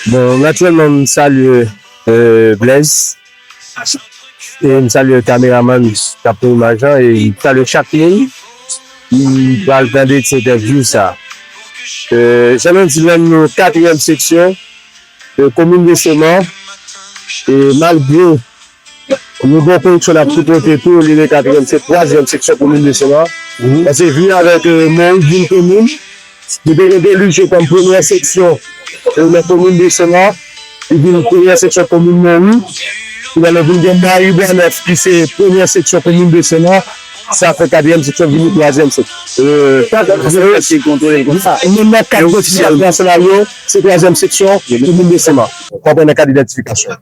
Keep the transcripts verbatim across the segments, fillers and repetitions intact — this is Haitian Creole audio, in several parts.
Bon, natirèlman, m salye, euh, Blaise. E m salye kameramann k ap pran imaj lan. E m salye chak moun ki pral tande ti entèvyou sa. Euh, jan nou di, la, nou katriyèm seksyon, euh, komin de Seman. E malgre nou gen yon koreksyon n ap sipòte tou, li rele katriyèm, se twazyèm seksyon komin de Seman. Paske vin avèk, euh, Mori vin komin. Li te gen delije kòm premyè seksyon, euh, nan komin de Seman. Li vin premyè seksyon komin Mori. Kounye a nou vin gen Maribwa nèf ki se premyè seksyon komin de Seman. Sa fè katriyèm seksyon vini twazyèm seksyon. Euh, menm nan kat gouvènman nasyonal yo, se twazyèm seksyon komin de Seman. Konprann nan kad idantifikasyon.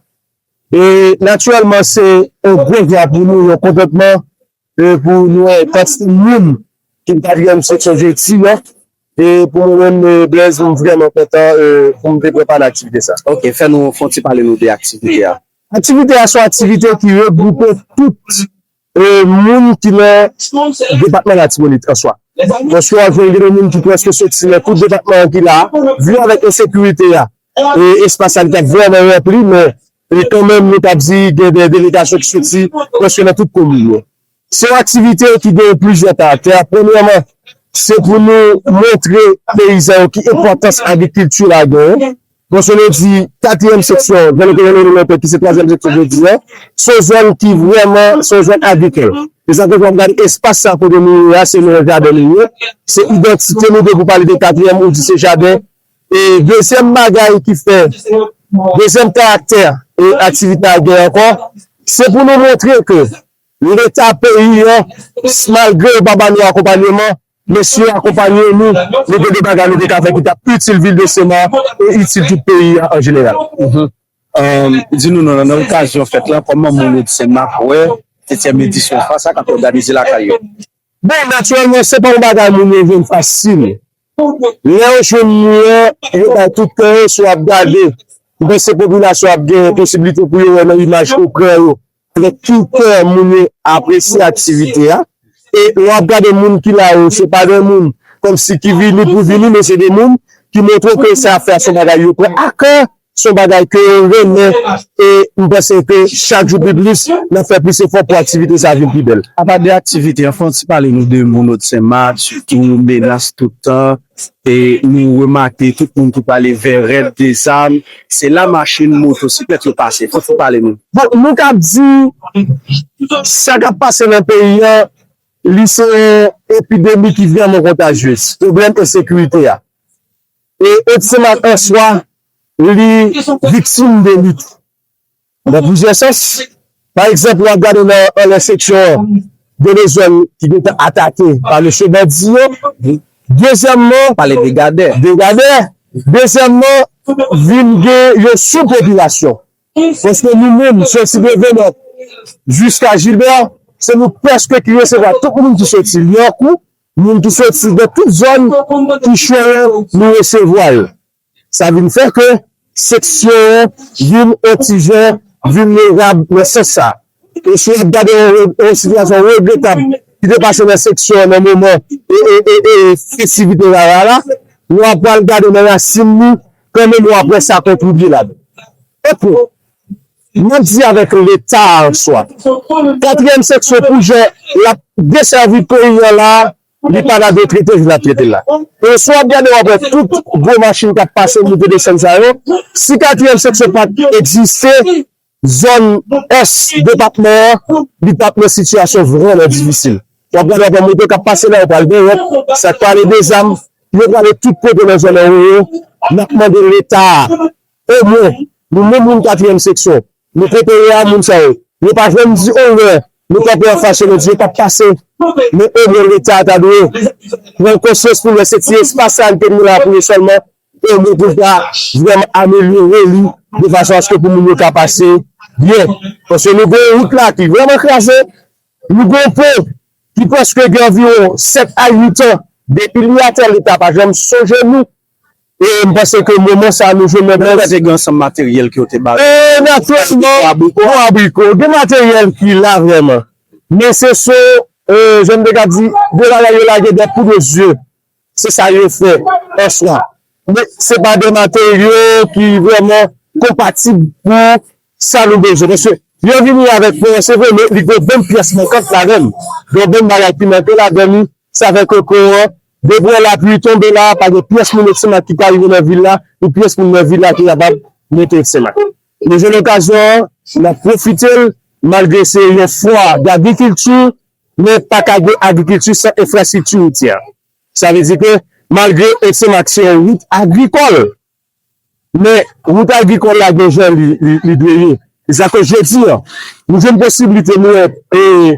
E natirèlman, se yon gwo jwa pou nou, yon kontantman, e pou nou wè kantite moun ki nan katriyèm seksyon jodi a. E pou mwen menm, e, Blaise, m vrèman kontan, e, pou m te pran pa nan aktivite sa. Ok, fè nou, fè yon ti pale nou de aktivite a. Aktivite a se yon aktivite ki regwoupe tout, e, moun ki nan depatman Latibonit an swa. Paske w ap jwenn gen de moun ki prèske soti nan tout depatman an ki la, vin avèk ensekirite a. E espas sa li t ap vrèman ranpli, men, e kanmenm, nou t ap di, gen de delegasyon ki soti prèske nan tout komin yo. Se yon aktivite ki gen plizyè karaktè. Premyèman, se pou nou montre peyizan yo ki enpòtans agrikilti la genyen. Paske nou di katriyèm seksyon, jan nou te rele l lontan, ki se twazyèm seksyon jodi a, se yon zòn ki vrèman, se yon zòn agrikòl. E sa fè w ap gade espas sa kote nou ye a, se nan yon jaden nou ye. Se idantite nou, depi w pale de katriyèm, ou di se jaden. E dezyèm bagay ki fè, dezyèm karaktè, e aktivite a gen ankò, se pou nou montre ke Leta peyi an, malgre yo pa ba nou akonpanyeman, men si yo akonpanye nou, nou gen de bagay nou te ka fè ki t ap itil vil de Seman e itil tout peyi a an jeneral. Mhm. Euh, di nou, nan, nan okazyon fèt la, kòman moun Odisèn Mak wè setyèm edisyon FAST la k ap òganize lakay yo? Bon, natirèlman, se pa yon bagay moun yo jwenn fasil. Lè yo jwenn nou an, yo bay tout kè yo, si w ap gade, m panse popilasyon ap gen posiblite pou yo wè nan imaj ekran yo, avèk ki kè moun yo apresye aktivite a. E lè w ap gade moun ki la yo, se pa de moun kòmsi ki vini pou vini, men se de moun ki montre ke sa y ap fè a se yon bagay yo pran a kè, se yon bagay ke yo renmen, e m panse ke chak jou pi plis, n ap fè plis efò pou aktivite sa vin pi bèl. Apa de aktivite an, fè w ti pale nou de moun Odisèn Mak, sitou menas toutan, e nou remake tout moun ki prale vè Rèd Dezam, se la machin, motosiklèt yo pase. Fè w ti pale nou. Bon, nou ka di, sa k ap pase nan peyi an, li se yon epidemi ki vrèman kontajyez. Pwoblèm ensekirite a. E Odisèn Mak an swa, li viktim de lit nan plizyè sans. Pa egzanp, w ap gade nan anlè seksyon an, gen de zòn ki gentan atake pa mesye bandi yo. Dezyèmman, pale de gadè. De gadè. Dezyèmman, vin gen yon soupopilasyon. Paske nou menm, soti de Venòt jiska Jilbè, se nou prèske ki resevwa tout moun ki soti Lyankou, moun ki soti de tout zòn ki chwè yo, nou resevwa yo. Sa vin fè ke seksyon an vin yon ti jan vilnerab nan sans sa. E si w ap gade yon, yon sitiyasyon regretab ki te pase nan seksyon an nan moman e, e, e, e, festivite rara la, w ap pral gade nan rasin li, kanmenm w ap wè sa kontribye ladan. Epi, m ap di avèk Leta an swa, katriyèm seksyon pou jan l ap desèvi peyi an la, li pa nan de trete, jan l ap trete l la. E si w ap gade, w ap wè tout gwo machin k ap pase, moute desann sa yo, si katriyèm seksyon pa t egziste, zòn ès depatman an, li t ap nan sitiyasyon vrèman difisil. W ap gade, w ap wè moto k ap pase la, yo pral benyen, sa k prale de zam, yo prale tout kote nan zòn an yo, n ap mande Leta a, omwen, nou menm moun katriyèm seksyon, nou kote yo a, moun sa yo, yo pa janm di yon lè, nou kanpe anfas yo, nou di yo p ap pase. Men omwen Leta a ta dwe pran konsyans pou l wè se ti espas sa li te gen la pou yo sèlman, omwen pou l ta vrèman amelyore li de fason aske pou moun yo ka pase byen. Paske nou gen yon wout la ki vrèman kraze, nou gen yon pon ki prèske gen anviwon sèt a uit an depi li atè, Leta pa janm sonje nou. E m panse ke moman sa a nou jwenn nan... Mwen kwè te gen ansanm materyèl ke yo te ba yo. E, natirèlman, bon, abriko, gen materyèl ki la vrèman. Men se sou, e, jan m te ka di, de bagay yo lage de poudre aux yeux. Se sa yo fè an swa. men se pa de materyo ki vrèman konpatib pou sa nou bezwen. Paske yo vini avèk pwen an, se vre, men li gen bann pyès mankant ladan l. Gen bann bagay ki manke ladan li, sa fè ke pwen an, depi lapli tonbe la, pa gen pyès moun Etsemak ki ka rive nan vil la, ni pyès moun nan vil la ki kapab monte Etsemak. Nou jwenn okazyon an, n ap pwofite l, malgre se yon fwa d'agrikilti, men pa ka gen agrikilti san enfrastrikti woutyè. Sa vle di ke malgre Etsemak se yon wout agrikòl, men wout agrikòl la gen jan li, li, li dwe ye. E sa ke jodi a, nou jwenn posiblite nou wè, e,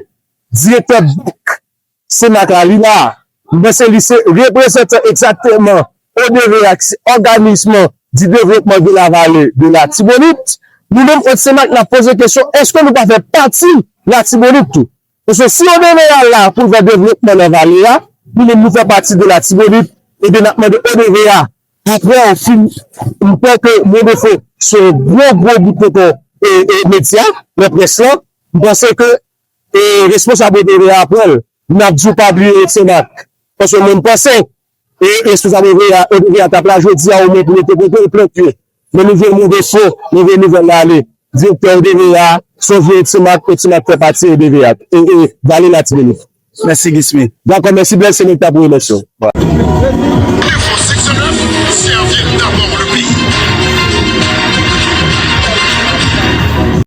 direktè bank Semak la, li la. M panse li se reprezantan egzakteman O D V A, ki se Organisme du Développement de la Vallée de l'Artibonite. Nou menm Otsemak, n ap poze kesyon, èske nou pa fè pati Latibonit tou? Paske si O D V A la pou l fè devlopman nan vale a, nou menm nou fè pati de Latibonit, ebyen n ap mande O D V A, apre w fin, m kwè ke Mondefo se yon gwo, gwo bout tonton, e, e, medya nan près lan. M panse ke, e, responsab O D V A pran l, n ap di w pa bliye Etsemak. Paske mwen m panse, e, responsab O D V A, O D V A t ap la jodi a omwen pou yo te pote l plent yo. Men nou jwenn Mondefo, nou jwenn nouvèl la ale. Direktè O D V A, sonje Etsemak, Etsemak fè pati O D V A, e, e, vale Latibonit. Mèsi, Gismy. Dakò, mèsi, Blaise, se mwen ki t ap remèsye w.